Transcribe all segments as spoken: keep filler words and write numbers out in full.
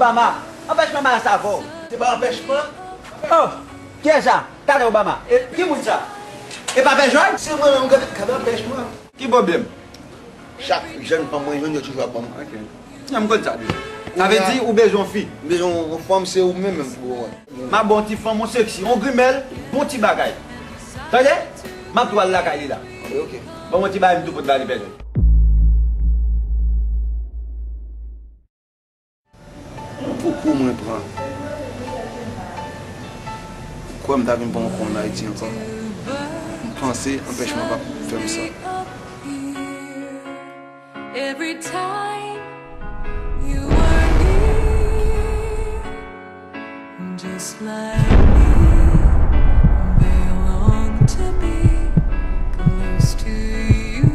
Obama, anpèchman ba sa avè w. Se pa anpèchman? Oh, kiyès sa? Talè Obama. E ki moun sa? E pa Pè Jòj? Se mwen menm, gade, gade anpèchman. Ki pwoblèm? Chak jèn fanm mwen jwenn, yo toujou ap ban m. Ok. Nan, m konn sa deja. Sa vle di ou bezwen yon fi? M bezwen yon fanm, se ou menm menm pou ou wè. M ap ba w yon ti fanm, yon seksi, yon grimèl, bon ti bagay. Tande? M ap tou al lakay li la. Ok, ok. Ban m yon ti bagay, m tou pot ba li, Pè Jòj. Pou kou mwen pran. Ou kwè m ta vin pran yon kou ann Ayiti ankò? M panse anpèchman p ap fè m sa. Every time you were near, just like me, they long to be close to you.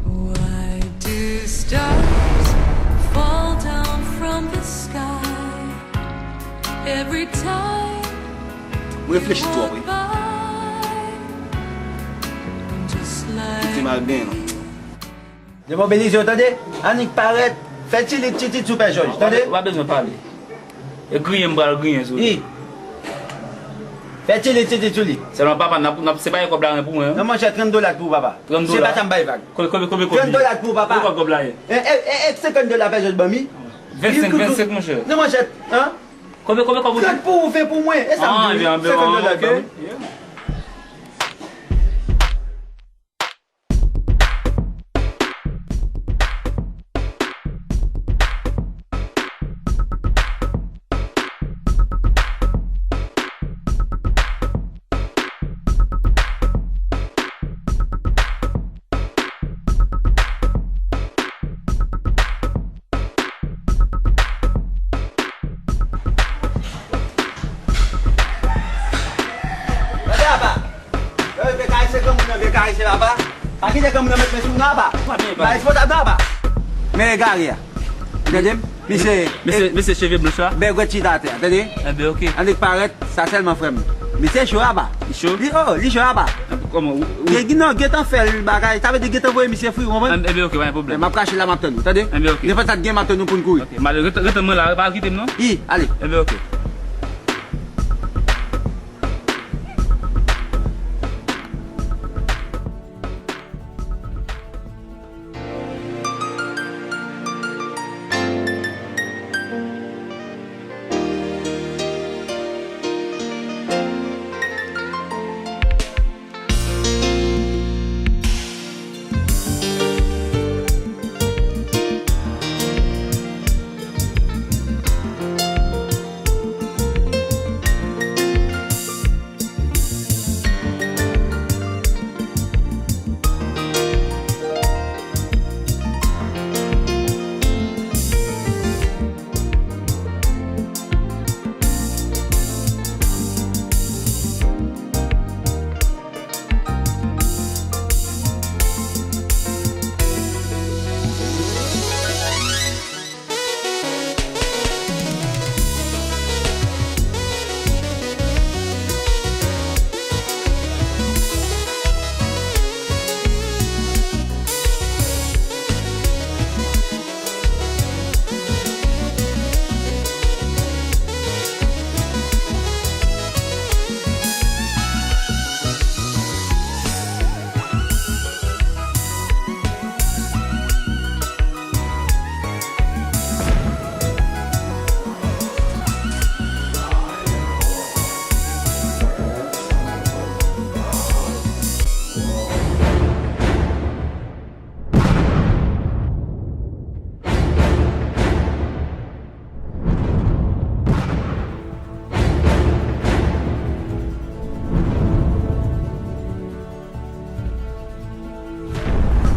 Why do stars fall down from the sky every time? M reflechi twòp, wi. Kite m al benyen non. Demobilize yo, tande? Annik parèt, fè tilit titit sou Pè Jòj, tande? Ou pa bezwen pale. E griyen m pral griyen sou li. Fè tilit titit sou li. Sèlman papa, n ap, n ap, se pa kòb la yen pou mwen, non? Non, monchè, trant dola k pou ou, papa. Trant dola? Se pa sa m bay vag. Konbyen, konbyen, konbyen kòb li ye? Trant dola k pou ou, papa. Konbyen kòb la ye? E, e, e, e senkant dola Pè Jòj ban m, wi. Vennsenk, vennsenk, monchè. Non, monchè, an? Konbyen, konbyen kòb ou di? Trant pou ou, ven pou mwen. E sa m di, wi. Senkant dola k ban m, wi. Tande, papa. Yo, vye karese granmoun nan, vye karese papa. Pa kite granmoun nan met men sou nou, papa. Pa responsab non, papa. Men egare a. Tande m? Misye, mesye, mesye cheve blanch la. Bègwèt chita atè a, tande? Enben, ok. Annik parèt, sa sèlman frè m. Misye cho, papa. Li cho? Li, oh, li cho, papa. Kòman? Ou, ou gen, non, gentan fè l bagay. Sa vle di gentan voye misye fri, ou konprann? Enben, ok, pa gen pwoblèm. M ap kache la, m ap tann ou, tande? Enben, ok. Nenpòt sa k gen, m ap tann ou pou n kouri. Ok, m ale, rete, rete mwen la, pa kite m non. Wi, ale. Enben, ok.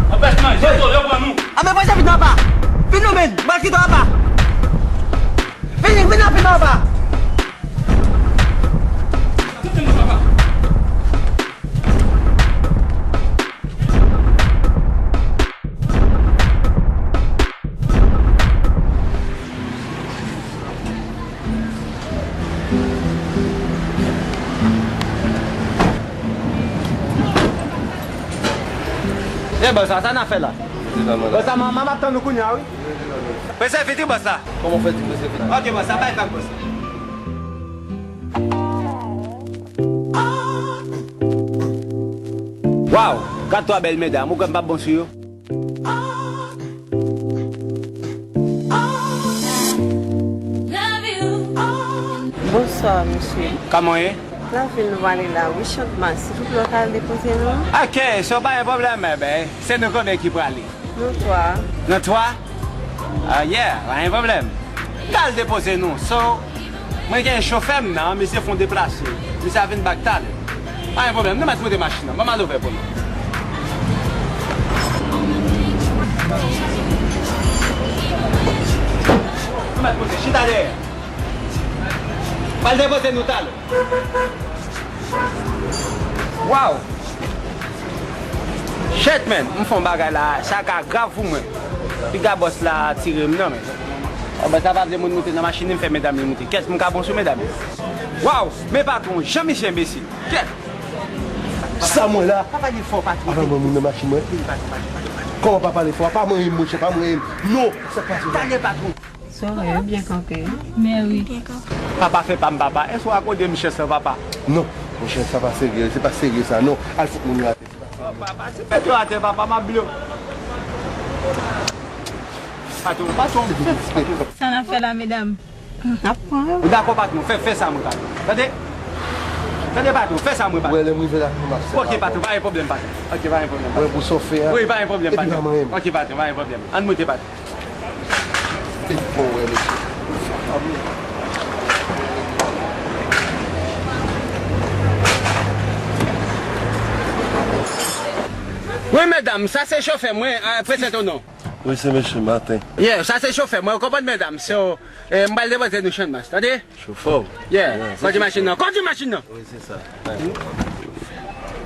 Anpèchman, jete w, yo pran nou. Anben, voye chapit nan apa. Vin non, men, m al kite w apa. Vin, vin rapid nan apa. Kite nou, papa. E bò sa, sa n ap fè la? Bò sa, manman m ap tann nou kounye a, wi. Prezève tou bòs la. Kòman w fè di prezève? Ok, bòs la, bay vag, bòs la. Waw, gad twa bèl medam, ou kwè m p ap bon sou yo? Bonswa, mesye. Kòman w ye? Lavi nou prale la, wi, Chantmas. Silvouplè, w ka al depoze nou? Ok, so pa gen pwoblèm, enben, se nou konbyen ki prale? Nou twa. Nou twa? Ah, yeah, pa gen pwoblèm. M ka al depoze nou. So, mwen gen chofè m nan, misye fè yon deplase. Misye a vin bak talè. Pa gen pwoblèm, nou mèt moute machin nan. Ban m al ouvè pou nou. Nou mèt moute, chita dèyè. Pral depoze nou talè. Waw! Shit, man! M fè yon bagay la, sa ka grav pou mwen. Piga bòs la tire m nan, men. Bòs la pa vle moun moute nan machin li, m fè medam li moute. Kèt, m ka bon sou medam yo. Waw! Men patwon, jan misye enbesil. Kèt! Sa mwen la? Pa pale fò, patwon. Avan mwen moun nan machin mwen. Kòman pa pale fò? Pa manyen m, monchè, pa manyen m. Non! Sa k pase la? Talè, patwon. Sore, byen kanpe. Mèwi. Papa fè pa m papa. Èske w akòde m chans lan, papa? Non, monchè, sa pa serye. Se pa serye sa, non. Al fout moun yo atè. Oh, papa, ti mèt yo atè, papa, m ap blo. Patwon, patwon, fè, patwon. Sa n ap fè la, medam? N ap pran yo. Ou dakò, patwon? Fè, fè sa mwen, patwon. Tande? Tande, patwon, fè sa mwen, patwon. Wè, lè m rive la, m ap fè. Ok, patwon, pa gen pwoblèm, patwon. Ok, pa gen pwoblèm, patwon. Wè, pou sa w fè a. Wi, pa gen pwoblèm, patwon. Epi pa manyen m. Ok, patwon, pa gen pwoblèm. Ann moute, patwon. Bon, wè, mesye. Wi, medam, sa se chofè mwen, a, prezante w non. Wi, se mesye Maten. Yeah, sa se chofè mwen, ou konprann, medam? So, eh, m pral depoze nou Channmas, tande? Chofè w? Yeah, kondui machin nan, kondui machin nan! Wi, se sa.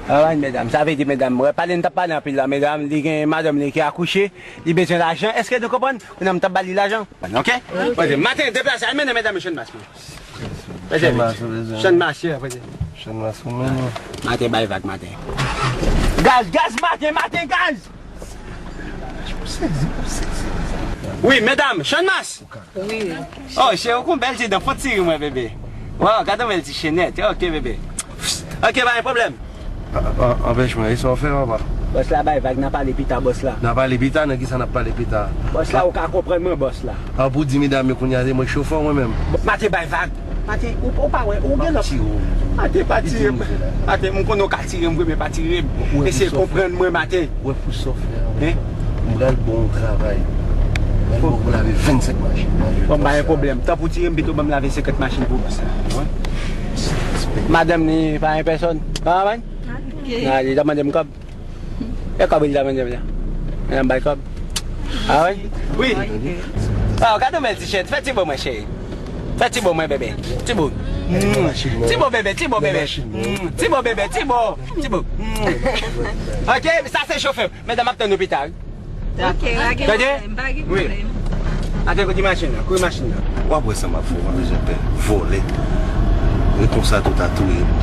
Alright, medam, sa vle di, medam, wè, pale n t ap pale anpil la, medam, li gen madanm li ki akouche, li bezwen lajan. Èske nou konprann? Kounye a m t ap ba li lajan. Ok? Ok. Maten, deplase, al mennen medam yo Channmas, man. Channmas, ou bezwen? Channmas, yeah, Channmas, ou menm. Maten, bay vag, Maten. Gaz, gaz, Maten, Maten, gaz! Wi, medam, Channmas! Wi. Oh, cheri, ou gon bèl ti dan, fon ti ri mwen, bebe. Waw, gade yon bèl ti chenèt. Ok, bebe. Ok, pa gen pwoblèm. A, a, anpèch mwen, e sa w fè, papa? Bòs la bay vag, n a pale pita, bòs la. N a pale pita, nan kisa n ap pale pita? Bòs la, ou ka konprann mwen, bòs la. A, pou di medam yo kounye a, se mwen k chofè w, mwen menm. Maten bay vag. Maten, ou, ou pa wè, ou gen lòt. Maten, pa tire m. Maten, m konnen w ka tire m vre, men pa tire m. Eseye konprann mwen, Maten. Wè pou sa w fè a. Hein? M pral ba w yon travay. M pral ba w pou lave vennsenk machin. Bon, pa gen pwoblèm. Tan pou tire m, pito ban m lave senkant machin pou bòs la. Madanm ni pa gen pèsòn. Pa, man? Ok. Nan, li ta mande m kòb. E kòb li ta mande m la. Mwen bay kòb. Ah wi? Wi. Oh, gade yon bèl ti chèt. Fè ti bo mwen, cheri. Fè ti bo mwen, bebe. Ti bo. Mm. Ti bo, bebe, ti bo, bebe. Mm. Ti bo, bebe, ti bo. Ti bo. Mm. Ok, sa se chofè. Medam ap tann nou pita, wi. Ok, pa gen pwoblèm, pa gen pwoblèm. Atè kote machin nan, kote machin nan. W ap wè sa m ap fè w, w ap bezwen pè. Vòlè. E konsa tou ta touye m.